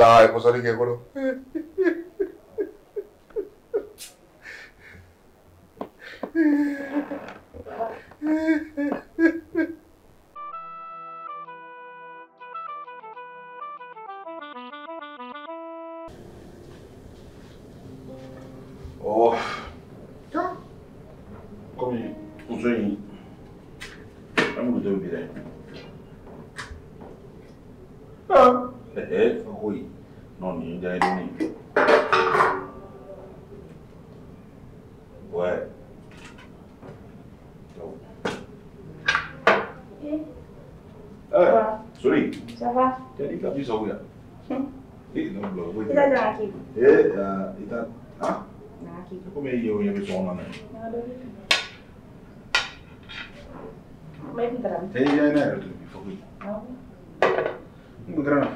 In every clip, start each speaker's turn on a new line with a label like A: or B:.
A: Ala, pɔsɔni kɛ kɔnɔ. Oh. Komi muso in an b'u denw bi dɛ. Eh, oui. Non, nin ye diya ye dɔɔni. Ouais. Eh, sorry.
B: Ça va?
A: Jadi ka bisa wuya. Eh, non, blo.
B: I ta jɔn k'i?
A: Eh, i ta ah?
B: Naki.
A: Komi e ye o ɲɛ bɛ sɔgɔma na.
B: Mais kun taara min?
A: Eh, ya ne yɛrɛ tobi fo koyi.
B: Awɔ.
A: N kun kɛra na.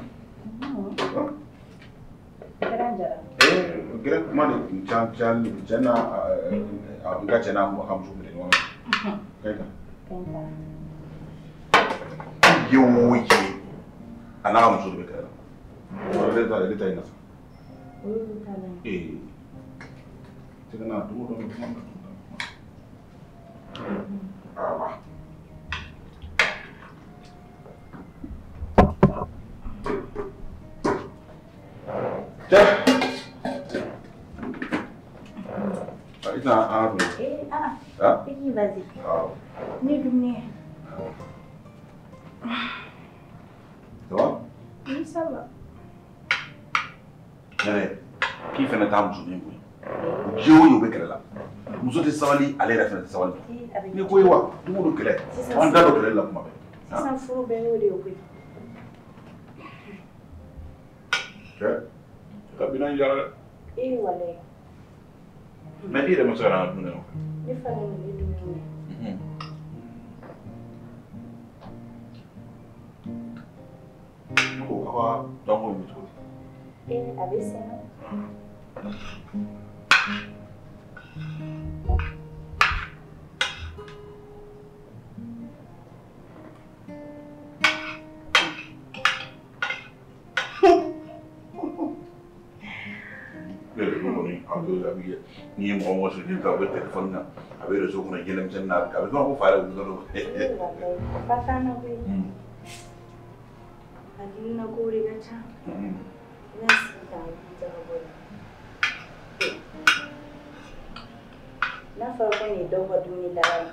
B: Kɛra jara.
A: Eh, gɛrɛ kuma de kun ca ca cɛ n'a n ka cɛ n'a ka muso minɛ ɲɔgɔn na. Kɛ kan.
B: Kɛnta.
A: Ye o ye a n'a ka muso de bɛ kɛlɛ la. Ale ta ye na sa.
B: O y'olu ta la ye.
A: Eh. Tɛgɛ n'a don o don kuma na. Ah. Cɛ. I tɛna an ka dun.
B: Eh, ah.
A: Ah.
B: I k'i vas-y.
A: Awɔ.
B: Ne ye dumuni kɛ.
A: Ça va?
B: Oui, ça va.
A: Yɛrɛ, k'i fɛnɛ t'a musonin koyi. Diɲɛ o ye u bɛ kɛlɛ la. Muso tɛ sabali, ale yɛrɛ fɛnɛ tɛ sabali.
B: Eh, a bɛ
A: Ni ko ye wa, don o don kɛlɛ.
B: Sisan
A: An da don kɛlɛ la kuma bɛɛ.
B: Sisan furu bɛɛ y'o de ye koyi.
A: Cɛ, i ka bilan jara dɛ.
B: Eh, walayi.
A: Mais i yɛrɛ ma se ka na an ka dumuni kɛ.
B: Ne fana nin ye dumuni kɛ.
A: Ne ko aw ka danko in bɛ cogo di?
B: Eh, a bɛ sen na.
A: Ne yɛrɛ kɔni a bɛ kɛ n'i ye mɔgɔ mɔgɔ sɔrɔ k'a bɛ telefɔni na a bɛ réseau kɔnɔ yɛlɛmisɛnnin na a bɛ ko fa yɛrɛ wuli dɔrɔn.
B: Eh, walayi. Fa t'an na koyi. Hakilina kow de ka ca. N ka sigi k'a hakili jagabɔ de. N'a fɔra ko nin ye dɔw ka dumuni laban ye.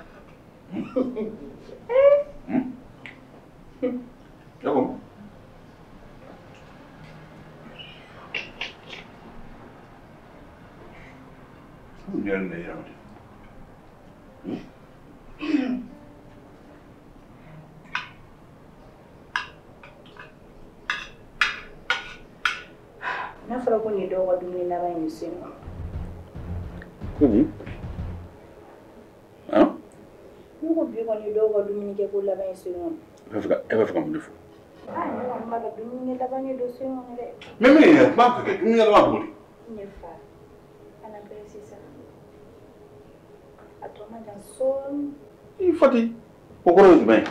A: D'accord. N yɛrɛ de yɛrɛ de.
B: N'a fɔra ko nin ye dɔw ka dumuni laban ye nin so in kɔnɔ.
A: Ko mun? Han?
B: Ne ko bi kɔni ye dɔw ka dumuni kɛ ko laban ye so in kɔnɔ.
A: E bɛ fɛ ka mun de fɔ?
B: Ah, ne kɔni b'a dɔn dumuni kɛ laban de don so in kɔnɔ dɛ.
A: Mais min ye kuma fɛ kɛ dumuni kɛ laban cogo di?
B: Ne fa, kana bɛɛ sisan. A tɔ man jan sɔɔni.
A: I Fati, o kɔrɔ ye jumɛn ye?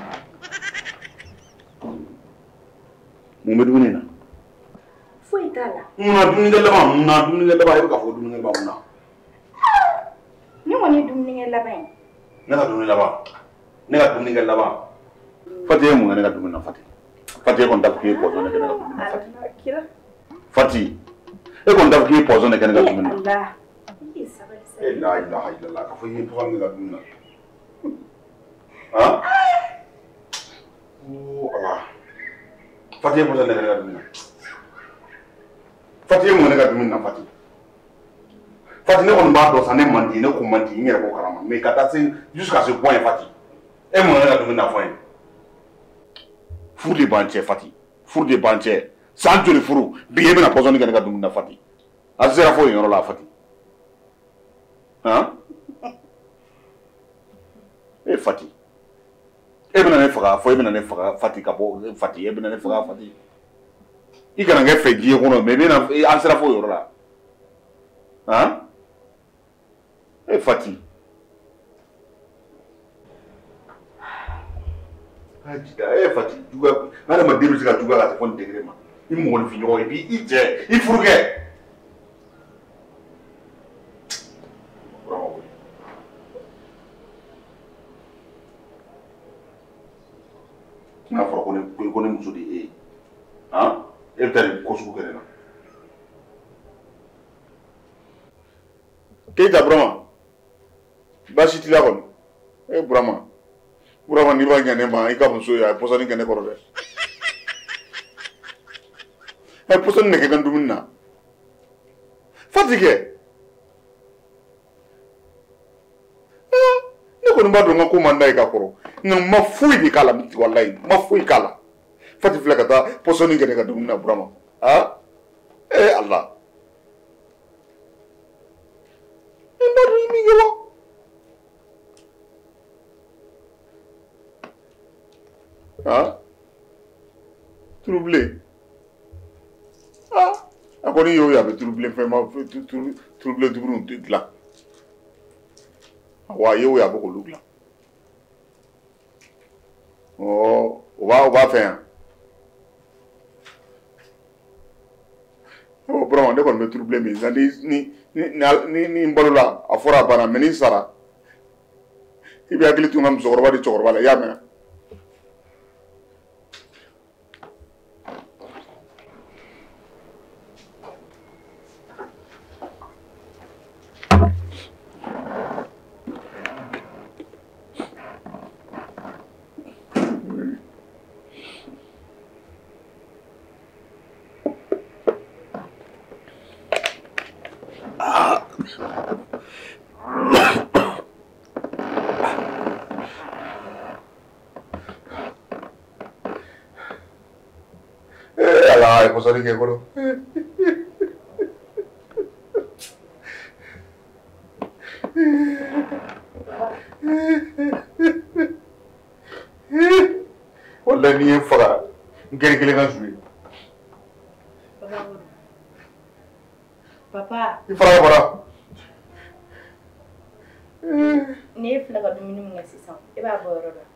A: Mun bɛ dumuni na?
B: Foyi t'a la.
A: Munna dumunikɛ laban, munna dumunikɛ laban, e bɛ k'a fɔ dumunikɛ laban mun na?
B: Ne kɔni ye dumunikɛ laban ye.
A: Ne ka dumuni laban. Ne ka dumunikɛ laban. Fati e ye mun kɛ ne ka dumuni na Fati? Fati e kɔni t'a fɔ k'i ye pɔsɔn de kɛ ne ka dumuni na Fati.
B: Ala kira.
A: Fati, e kɔni t'a fɔ k'i ye pɔsɔn de kɛ ne ka dumuni na.
B: Ala. I k'i sabali sa.
A: E la ilaha illallah k'a fɔ i ye pɔsɔn kɛ ka dumuni na. Han? Oo Ala. Fati e ye pɔsɔn de kɛ ne ka dumuni na. Fati e mun kɛ ne ka dumuni na Fati? Fati ne kɔni b'a dɔn sa ne man di ne ko man di n yɛrɛ ko kalama mais ka taa se jusqu'à ce point Fati e mun kɛ ne ka dumuni na fɔ n ye. Furu de b'an cɛ Fati, furu de b'an cɛ, san joli furu bi e bɛna pɔsɔni kɛ ne ka dumuni na Fati, a sera fo yen yɔrɔ la Fati, han? E Fati, e bɛna ne faga fɔ e bɛna ne faga Fati ka bɔ Fati e bɛna ne faga Fati, i kana kɛ fɛ diɲɛ kɔnɔ mais i bɛna an sera fo yɔrɔ la, han? E Fati. E Fati, juguya, adamaden bɛ se ka juguya ka se fo nin degré ma. I mɔgɔninfin ɲɔgɔn i b'i cɛ i furukɛ. N'a fɔra ko ne muso de ye e ye, han, e bɛ taa nin ko sugu kɛ ne na. Keyita Burama, baasi t'i la kɔni? E Burama, Burama n'i b'a ɲɛ ne ma i ka muso ye a ye pɔsɔni kɛ ne kɔrɔ dɛ. A ye pɔsɔni de kɛ n ka dumuni na. Fati kɛ. Ne kɔni b'a dɔn n ka ko man d'a ye ka kɔrɔ nka n ma foyi de k'a la walayi n ma foyi k'a la. Fati filɛ ka taa pɔsɔni kɛ ne ka dumuni na Burama. Aa ee Ala. N b'a dɔn i min kɛ wa? Ah, turubilen. Ah, a kɔni y'o ye a bɛ turubilen fɛn ma turubilen dumuniw dilan. Awɔ, a y'o ye a bɛ k'olu dilan. Ɔ, o b'a fɛ yan. Ɔ, Burama ne kɔni bɛ turubilen min nka ni n balola a fɔra a banna mɛ ni n sara i bɛ hakili to n ka musokɔrɔba ni cɛkɔrɔba la i y'a mɛn? Ala ye pɔsɔni kɛ kɔrɔ. Walayi n'i ye n faga n kɛra kelen ka su ye.
B: Papa.
A: I fara bɔra.
B: Ni e filɛ ka dumuni min kɛ sisan, e b'a bɔ yɔrɔ dɔn.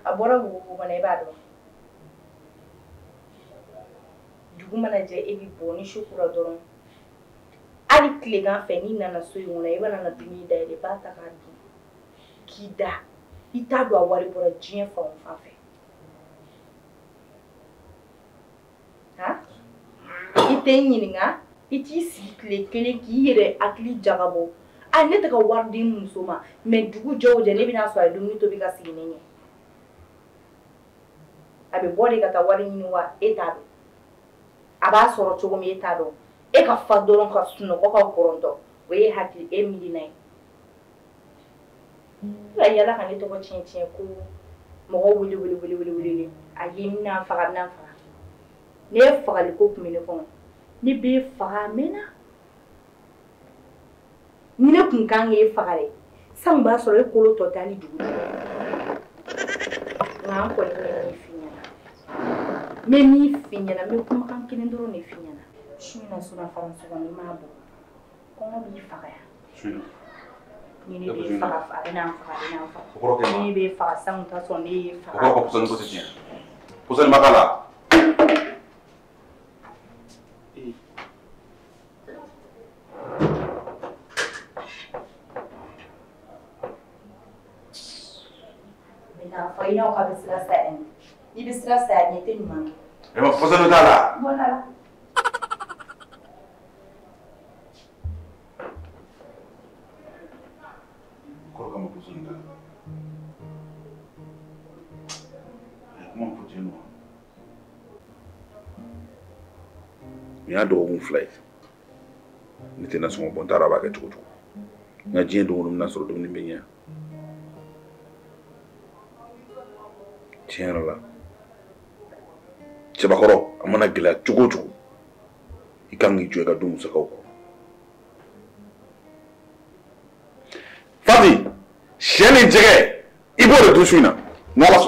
B: A bɔra wo kɔnɔ e b'a dɔn. Dugu mana jɛ e bɛ bɔ ni su kora dɔrɔn. Hali tilegan fɛ n'i nana so in kɔnɔ i bɛ na dumuni dayɛlɛ i b'a ta k'a dun k'i da. I t'a dɔn a wari bɔra diɲɛ fan o fan fɛ. Han? I tɛ n ɲininka, i t'i sigi tile kelen k'i yɛrɛ hakili jagabɔ. A ne tɛ ka wari di n muso ma mɛ dugu jɛ o jɛ ne bɛna sɔrɔ a ye dumuni tobi ka sigi ne ɲɛ. A bɛ bɔ de ka taa wari ɲini wa e t'a dɔn. A b'a sɔrɔ cogo min e t'a dɔn. E ka fa dɔrɔn ka sunɔgɔ ka kɔrɔntɔ o ye hakili e miirina ye. E ka yala ka ne tɔgɔ tiɲɛ tiɲɛ ko mɔgɔw wele wele wele wele wele a ye n bɛna faga n bɛna faga. Ne ye fagaliko kun bɛ ne kɔnɔ. Ne b'e faga a mɛnna. Ni ne kun kan k'e faga dɛ, san b'a sɔrɔ e kolo tɔ tɛ hali dugu jukɔrɔ. Nka an kɔni bɛ min f'i ɲɛna. N bɛ min f'i ɲɛna, n bɛ kumakan kelen dɔrɔn de f'i ɲɛna. Su in na surafana so kɔnɔ i m'a bɔ. Kɔngɔ b'i faga yan.
A: Su in na.
B: Ni ne b'e faga a bɛ na n faga a bɛ na n faga. Ni ne b'e faga san kun t'a sɔrɔ ne y'e faga.
A: O kɔrɔ ko pɔsɔni ko tɛ tiɲɛ. Pɔsɔni ma k'a la.
B: I n'aw ka bɛ sira saya ɲɛ. N'i bɛ sira saya ɲɛ i tɛ ɲuman kɛ.
A: Ayiwa pɔsɔni t'a la.
B: Bɔ la.
A: Kɔrɔ kama pɔsɔni t'a la. A ye kuma fɔ tiɲɛ don wa? Nin y'a dɔgɔkun 2 ye. Ne tɛ nasɔngɔ bɔ n t'a dɔn a b'a kɛ cogo cogo. Nka diɲɛ don o don n bɛna sɔrɔ dumuni bɛ ɲɛ. Tiɲɛ yɛrɛ la cɛbakɔrɔ a mana gɛlɛya cogo o cogo i kan k'i jɔ i ka du musakaw kɔrɔ. Fati, sɛ ni jɛgɛ i b'o de dun su in na n'Ala sɔnna.